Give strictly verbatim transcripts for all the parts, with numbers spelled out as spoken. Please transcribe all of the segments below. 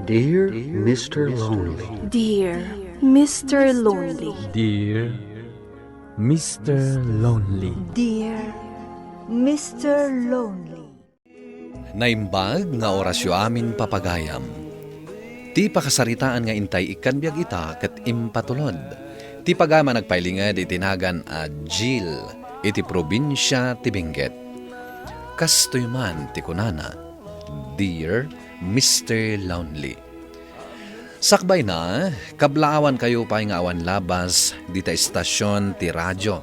Dear Mister Lonely. Dear Mister Lonely. Dear Mister Lonely. Dear Mister Lonely. Naimbag nga orasyo amin, papagayam. Ti pakasaritaan nga intay ikkan biag ita ket impatulod ti pagayam a nagpailinged iti nagan a Jill iti probinsia ti Benguet. Kastoy man ti kunana, Dear Mister Lonely. Sakbayna, kablaawankayo pay nga awan labas dita estasion ti radio.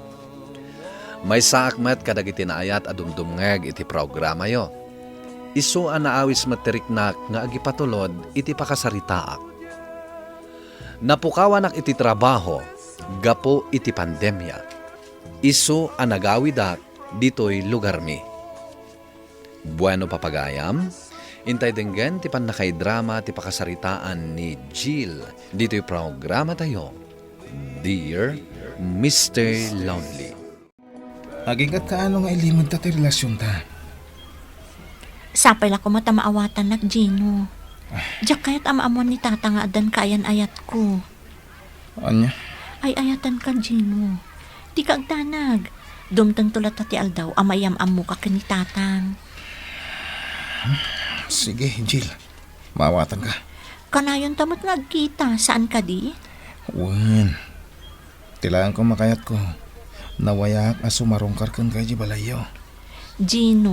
Maysaak met kadagiti naayat a dumdumngeg iti programayo. Isu a naawis met ti riknak nga agipatulod iti pakasaritaak. Napukawanak iti trabaho gapu iti pandemia. Isu a nagawidak ditoy lugarmi. Bueno, papagayam, intay denggen ti pannakaidrama ti pakasaritaan ni Jill ditoy programatayo, Dear Mister Lonely. Aginggatka ano nga ilimedta ti relasionta? Sapay la koma ta maawatannak, Gino. Diak kayat a maammuan ni Tata nga addan kaayan-ayatko. Ania? Ay-ayatanka, Gino. Dika agdanag. Dumtengto latta ti aldaw a maiyam-ammoka ken ni Tatang. Sige, Jill. Maawatanka. Kanayonta met nga agkita, saan kadi? Wen. Ti laeng koma kayatko, nawayaak a sumarungkar kenka idiay balayyo. Gino,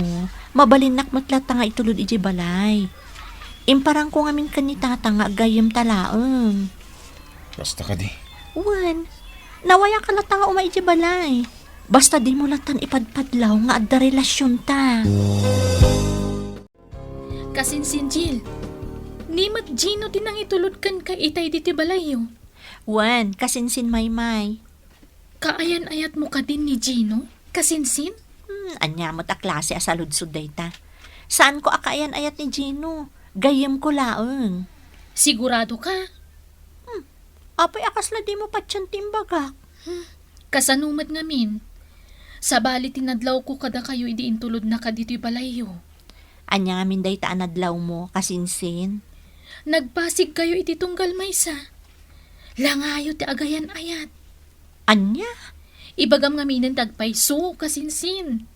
mabalinnak met latta nga itulod idiay balay. Imparangko ngamin ken ni Tata nga aggayyemta laeng. Kasta kadi? Wen, nawayaka latta nga umay idiay balay. Basta dimo lattan ipadpadlaw nga adda relasionta. Kasinsin, Jill. Ni met Gino ti nangitulod kenka itay ditoy balayyo. Wen, kasinsin, Maymay. Kaayan-ayatmo kadin ni Gino? Kasinsin? Hmm, ania met a klase a saludsod dayta? Saanko a kaayan-ayat ni Gino. Gayyemko laeng. Sigurado ka? Hmm, apay a kasla dimo patien ti imbagak? Hmm, kasano met ngamin? Sabali ti nadlawko kadakayo idi intulodnaka ditoy balayyo. Ania ngamin dayta a nadlawmo, kasinsin? Nagpasigkayo iti tunggal maysa. Langayo ti agayan-ayat. Ania? Ibagam ngaminen ti agpayso, kasinsin.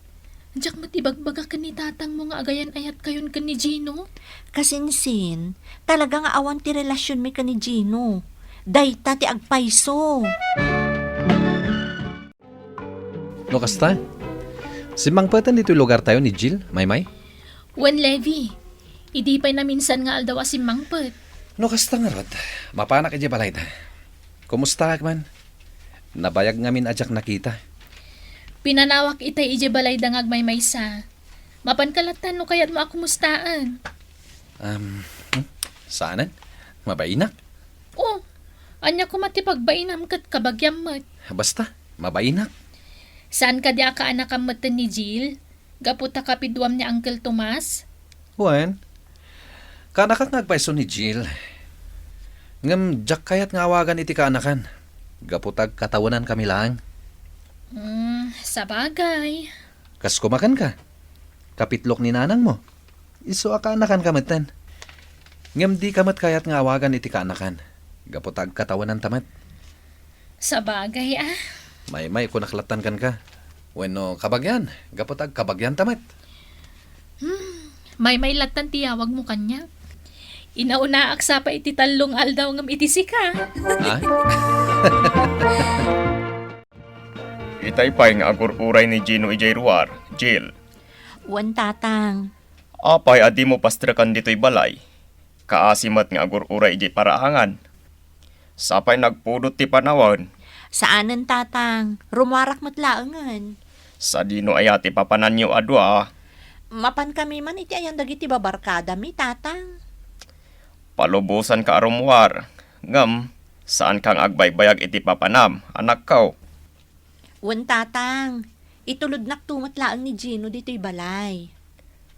Diak met ibagbaga ken ni tatangmo nga agayan-ayatkayon ken ni Gino. Kasinsin, talaga nga awan ti relasionmi ken ni Gino. Dayta ti agpayso. No kasta, simmangpeten ditoy lugartayo ni Jill, Maymay? Wen, Levi. Idi pay naminsan nga aldaw a simmangpet. No kasta ngarud, mapanak idiay balayda. Kumustaak man? Nabayag ngamin a diak nakita. Pinanawak itay idiay balayda nga agmaymaysa. Mapanka lattan no kayatmo a kumustaen. Um, hmm? Saanen? Mabainak? Oh, ania koma ti pagbainam ket kabagiam met? Basta, mabainak. Saan kadi a kaanakam metten ni Jill? Gapu ta kapiduam ni Uncle Tomas? Wen, kaanakak nga agpayso ni Jill. Ngem diak kayat nga awagan iti kaanakan. Gapu ta agkatawenankami laeng. Hmm, sabagay. Kas kumakan ka? Kapitlok ni nanangmo. Isu a kaanakan ka metten. Ngem di ka met kayat nga awagan iti kaanakan. Gapu ta agkatawenan ta met. Sabagay, ah. Maymay, kunak lattan kenka. Wenno, kabagian, gapu ta agkabagian ta met. Hmm, maymay lattan ti yawagmo kaniak. Inaunaak sa pay iti tallo nga aldaw ngem iti sika. Ha? Itay pay nga agur-uray ni Gino idiay ruar, Jill. Wen, Tatang. Apay a dimo pastreken ditoy balay? Kaasi met nga agur-uray idiay paraangan. Sapay nagpudot ti panawen. Saanen, Tatang. Rummuarak met laengen. Sadino aya ti papananyo a dua? Mapankami man iti ayan dagiti babarkadami, Tatang. Palubosanka a rummuar, ngem saanka nga agbaybayag iti papanam, anakko. Wen, Tatang. Itulodnakto met laeng ni Gino ditoy balay.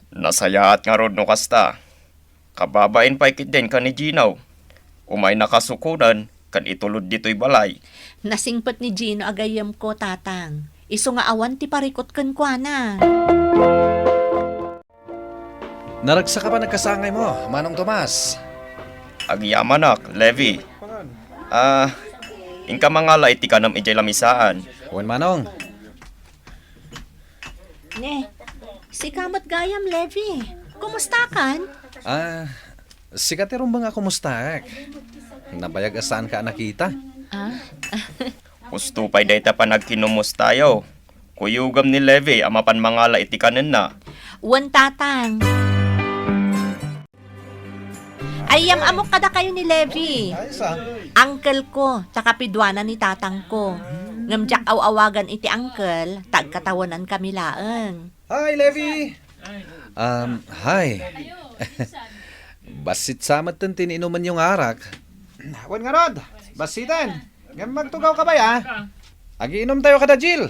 Nasayaat ngarud no kasta. Kababain pay ketdin ken ni Gino. Umaynaka sukoden ken itulod ditoy balay. Nasingpet ni Gino a gayyemko, Tatang. Isu nga awan ti parikut kenkuana. Naragsak a panagkasangaymo, Manong Tomas. Agyamanak, Levi. Ah, inka mangala iti kanem idiay lamisaan. Wen, Manong. Ne, sika met gayam, Levi. Kumustakan? Ah, sika ti rumbeng a kumustaek. Nabayag a saanka a nakita. Ah? Husto pay dayta panagkinumustayo. Kuyogem ni Levi a mapan mangala iti kanenna. Wen, Tatang. Ayyam-ammok kadakayo ni Levi. Ay, sa? Uncle ko, ta kapiduana ni tatang ko. Ngem diak aw-awagan iti uncle, ta agkatawenan kami laeng. Hi, Levi! Um, hi. Bassit sa met ti inumenyo nga arak. Wen ngarud, bassiten. Ngem agtugawka bay, a? Agiinumtayo kada Jill.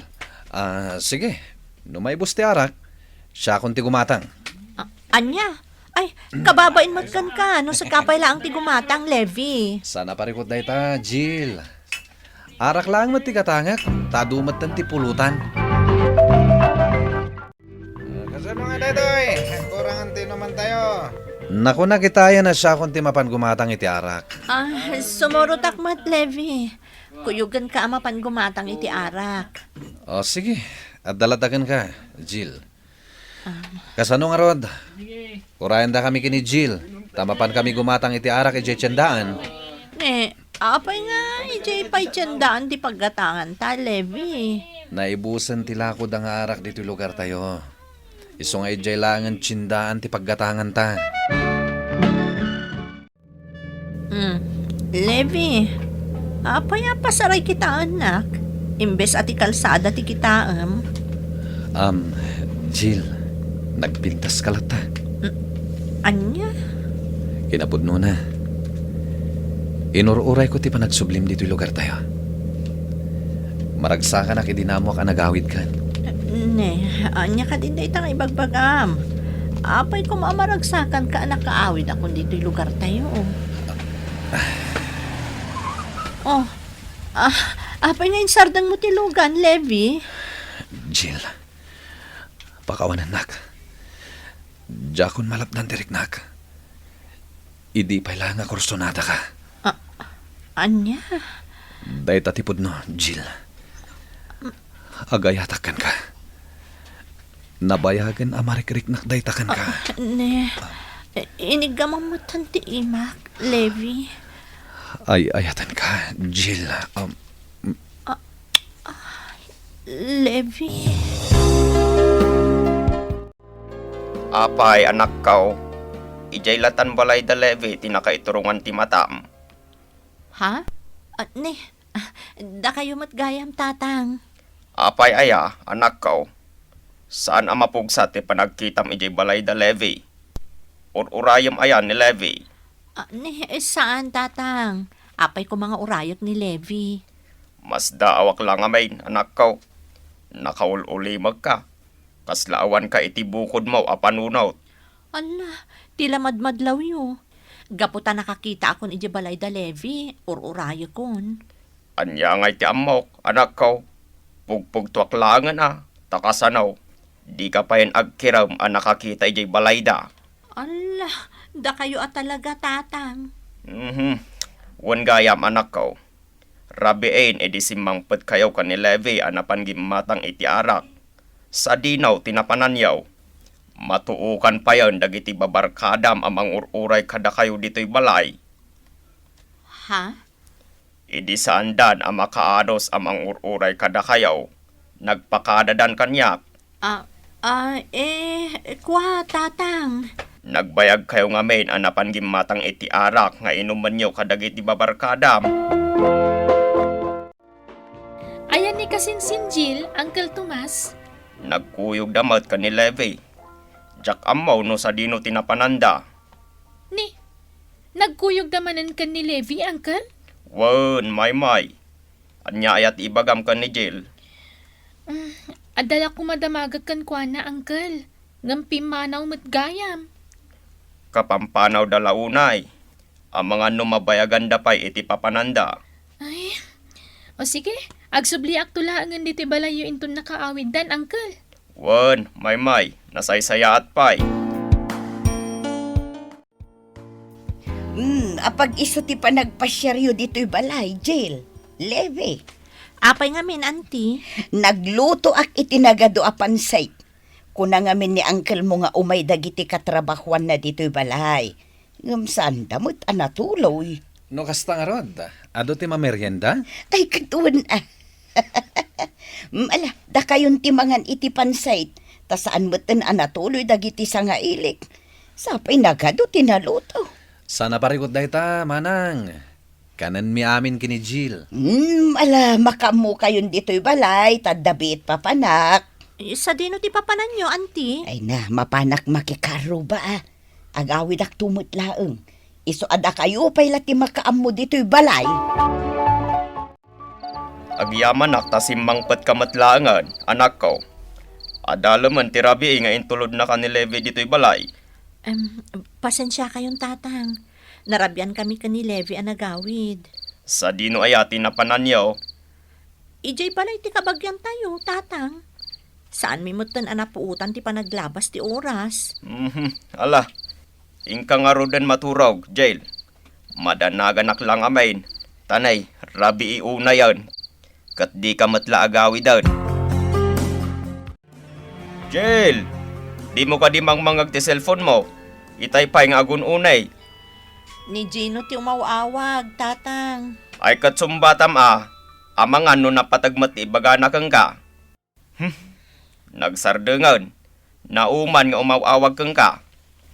Ah, sige. No maibus ti arak, siakon ti gumatang. A-, ania? Ay, kababain met kenka, no sika pay laeng ti gumatang, Levi. Saan a parikut dayta, Jill. Arak laeng met ti gatangek, ta adu metten ti pulutan. Kasano nga daytoy? Kurangan ti inumantayo. Nakunak itayen a siakon ti mapan gumatang iti arak. Ah, sumurotak met, Levi. Kuyogenka a mapan gumatang iti arak. O, sige. Adda latta kenka, Jill. Ah. Kasano ngarud? Urayendakami ken ni Jill, ta mapankami gumatang iti arak idiay tiendaan. Ne, apay nga idiay pay tiendaan ti paggatanganta, Levi? Naibusen ti lakoda nga arak ditoy lugartayo. Isu nga idiay laengen tiendaan ti paggatanganta. Hmm. Levi, apay a pasaray kitaennak, imbes a ti kalsada ti kitaem? Am, Jill, nagpintaska latta. Hmm. Ania? Kinapudnona, inur-urayko ti panagsublim ditoy lugartayo. Maragsakanak idi naammoak a nagawidkan. Ne, ania kadin dayta nga ibagbagam? Apay koma a maragsakanka a nakaawidakon ditoy lugartayo? Oh, ah, apay nga insardengmo ti lugan, Levi? Jill, pakawanennak. Diakon malapdan ti riknak. Idi pay la nga kursunadaka. A-, ania? Dayta ti pudno, Jill. Agayatak kenka. Nabayagen a marikriknak dayta kenka. Ah, ne. Iniggamam metten ti imak, Levi. Ay-ayatenka, Jill. Um, Levi. Apay, anakko, idiay latan balay da Levi ti nakaiturongan ti matam. Ha? Ah, ne, ah, dakayo met gayam, Tatang. Apay aya, anakko? Saan a mapugsa ti panagkitam idiay balay da Levi? Ur-urayem aya ni Levi? Ah, ne, eh, saan, Tatang. Apay koma nga urayek ni Levi? Masdaawak la ngamin, anakko. Nakaul-ulimekka. Kasla awanka iti bukodmo a panunot. Ala, ti la madmadlawyo. Gapu ta nakakitaakon idiay balay da Levi, ur-urayekon. Ania ngay ti ammok, anakko? Pugpugtoak laengen a, ta kasano, dika payen agkirem a nakakita idiay balayda. Ala, dakayo a talaga, Tatang. Mhm. Wen gayam, anakko. Rabiin idi simmangpetkayo ken ni Levi a napan gimmatang iti arak. Sadino ti napananyo? Matuokan payen dagiti babarkadam a mangur-uray kadakayo ditoy balay. Ha? Idi saandan a makaadus a mangur-uray kadakayo, nagpakadadan kaniak. Ah, ah, eh, kua, Tatang. Nagbayagkayo ngamin a napan gimmatang iti arak nga inumenyo kadagiti babarkadam. Ayan ni kasinsin Jill, Uncle Tomas? Nagkuyogda met ken ni Levi. Diak ammo no sadino ti napananda. Ni, nagkuyogda manen ken ni Levi, Uncle? Wen, Maymay. Ania aya ti ibagam ken ni Jill? Mm, adda la koma damagek kenkuana, Uncle. Ngem pimmanaw met gayam. Kapampanawda la unay. Amangan no mabayaganda pay iti papananda. Ay. O sige, agsubliakto laengen ditoy balayyo inton nakaawiddan, Uncle. Wen, Maymay, nasaysayaat pay. Hmm, Apag isu ti panagpasiaryo ditoy balay, Jill, Levi? Apay ngamin, Auntie? Naglutoak iti nagadu a pansit. Kuna ngamin ni uncle mo nga umay dagiti katrabahuanna ditoy balay. Ngem saanda met a natuloy. No kasta ngarud, adu ti mamerienda? Ay, ket wen a. Mm, ala, dakayon ti mangan iti pansit, ta saan metten a natuloy dagiti sangailik. Sapay nagadu ti naluto. Saan a parigot dayta, manang. Kanenmi amin ken ni Jill. Hmm, ala, makaammokayon ditoy balay, ta adda biit papanak. Eh, sadino ti papananyo, Auntie? Ay na, mapanak makikaruba, a. Agawidakto met laeng. Isu a dakayo pay la ti makaammo ditoy balay. Agyamanak ta simmangpetka met laengen, anakko. Adalemen ti rabii nga intulodnaka ni Levi ditoy balay. Em, pasensiakayon, Tatang. Narabian kami ken ni Levi a nagawid. Sadino aya ti napananyo? Idiay balay ti kabagiantayo, Tatang. Saanmi metten a napuotan ti panaglabas ti oras. Mhm, ala. Inka ngaruden maturog, Jill. Madanaganak la ngamin. Tanay, rabii unayen. Ket dika met la agawiden. Jill, dimo kadi mangmangag ti cellphone mo? Itay pay nga agun-unay. Ni Gino ti umaw-awag, Tatang. Ay ket sungbatam a, amangan no napateg met ti ibagana kenka. Hmm, nagsardengen. Nauman nga umaw-awag kenka.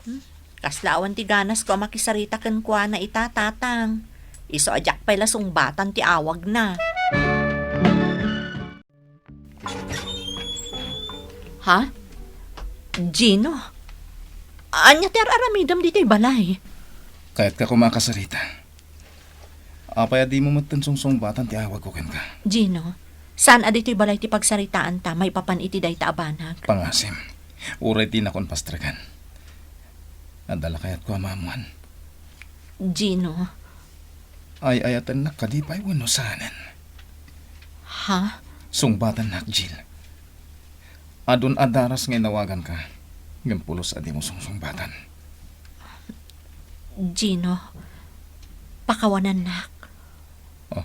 Hmm, kasla awan ti ganasko a makisarita kenkuana ita, Tatang. Isu a diak pay la sungbatan ti awagna. Ha? Gino? Ania ti ar-aramidem ditoy balay? Kayatka koma a kasarita. Apay a dimo metten sungsungbatan ti awagko kenka? Gino, saan a ditoy balay ti pagsaritaanta maipapan iti dayta a banag? Pangasim, uray dinakon pastreken. Adda la kayatko a maammuan. Gino. Ay-ayatennak kadi pay wenno saanen? Ha? Sungbatannak, Jill. Adun a daras nga inawaganka, ngem pulos a dimo sungsungbatan. Gino, pakawanennak. Oh.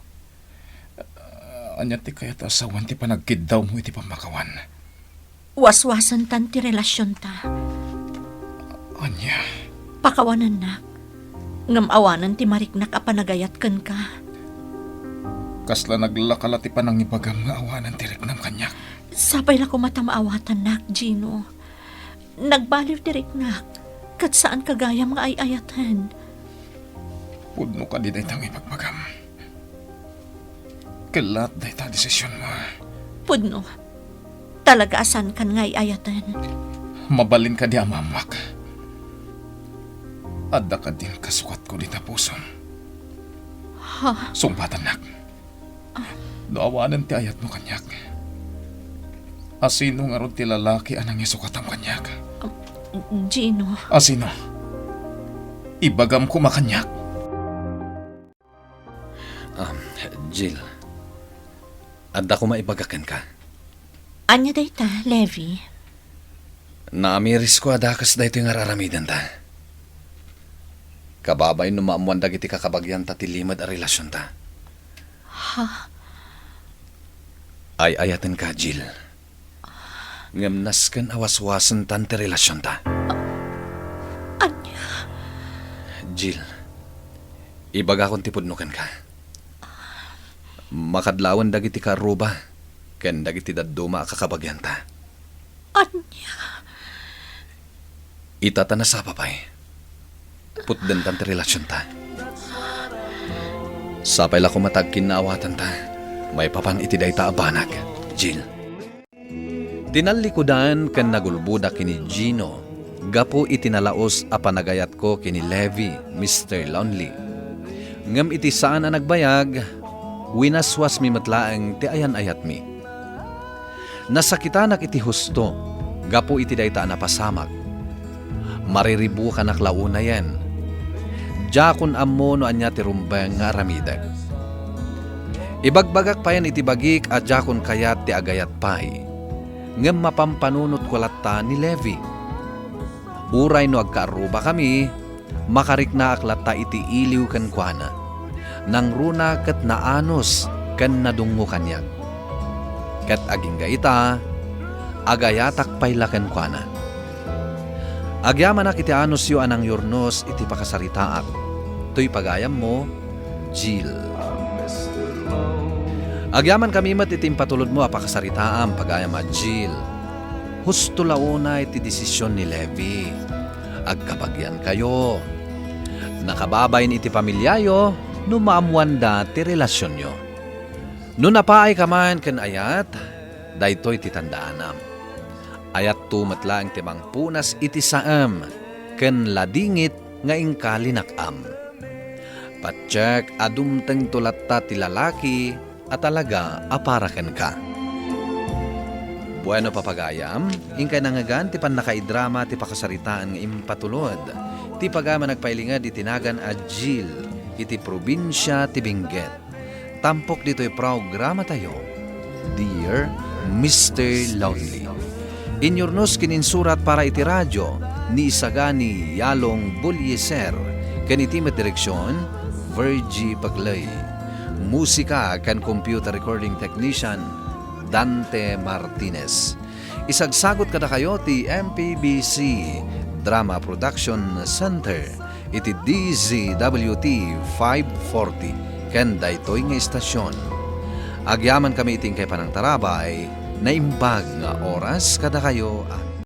Ania ti kayat a sawen ti panagkiddawmo iti pammakawan? Waswasentan ti relasionta. Ania? Pakawanennak. Ngem awanen ti mariknak a panagayat kenka. Kasla naglaka la ti panangibagam nga awanen ti riknam kaniak. Sapay la koma ta maawatannak, Gino. Nagbaliw ti riknak, ket saanka gayam nga ay-ayaten. Pudno kadi dayta nga ibagbagam? Kellaat dayta a desisionmo. Pudno. Talaga a saankan nga ay-ayaten. Mabalin kadi a maammuak? Adda kadin kasukatko dita pusom. Ha? Sungbatannak. No awanen ti ayatmo kaniak, asino ngarud ti lalaki a nangisukatam kaniak? Gino. Asino? Ibagam koma kaniak. Um, Jill, adda koma ibaga kenka. Ania dayta, Levi? Naamirisko a dakes daytoy nga ar-aramidenta. Kababain no maammuan dagiti kakabagianta ti limed a relasionta. Ha? Ay-ayatenka, Jill. Ngem nasken a waswasentan ti relasionta. Ania? Jill, ibagakon ti pudno kenka. Makadlawen dagiti kaarruba ken dagiti dadduma a kakabagianta. Ania? Ita ta nasapa pay. Putdentan ti relasionta. Sapay la koma ta agkinnaawatanta maipapan iti dayta a banag, Jill. Tinallikudan ken nagulbodak ken ni Gino gapu iti nalaus a panagayatko ken ni Levi, Mister Lonely. Ngem iti saan a nagbayag, winaswasmi met laeng ti ayan-ayatmi. Nasakitanak iti husto gapu iti dayta a napasamak. Mariribukanak la unayen. Diakon ammo no ania ti rumbeng nga aramidek. Ibagbagak payen iti bagik a diakon kayat ti agayat pay, ngem mapampanunotko latta ni Levi. Uray no agkaarrubakami, makariknaak latta iti iliw kenkuana. Nangruna ket naanus ken nadungngo kaniak. Ket agingga ita, agayatak pay la kenkuana. Agyamanak iti anusyo a nangyurnos iti pakasaritaak. Toy pagayammo, Jill. Agyamankami met iti impatulodmo a pakasaritaam, pagayam a Jill. Husto la unay ti desisyon ni Levi. Agkabagiankayo. Nakababain iti pamiliayo no maammoanda ti relasionyo. No napaayka man ken ayat, daytoy ti tandaanam. Ayatto met laeng ti mangpunas iti saem ken ladingit nga inka linak-am. Patiek a dumtengto latta ti lalaki a talaga a para kenka. Bueno, papagayam, inkay nangngegan ti pannakaidrama ti pakasaritaan nga impatulod. Ti pagayam a nagpailinged iti nagan a Jill iti probinsia ti Benguet. Tampok ditoy programatayo, Dear Mister Lonely. Inyurnos ken insurat para iti radio ni Isagani Yalong Bulyeser, ken iti met direksion, Virgie Paglay. Musika ken computer recording technician, Dante Martinez. Isagsagut kadakayo ti M P B C Drama Production Center iti D Z W T five forty ken daytoy nga istasyon. Agyamankami iti inkay panangtarabay, naimbag nga oras kadakayo, amin.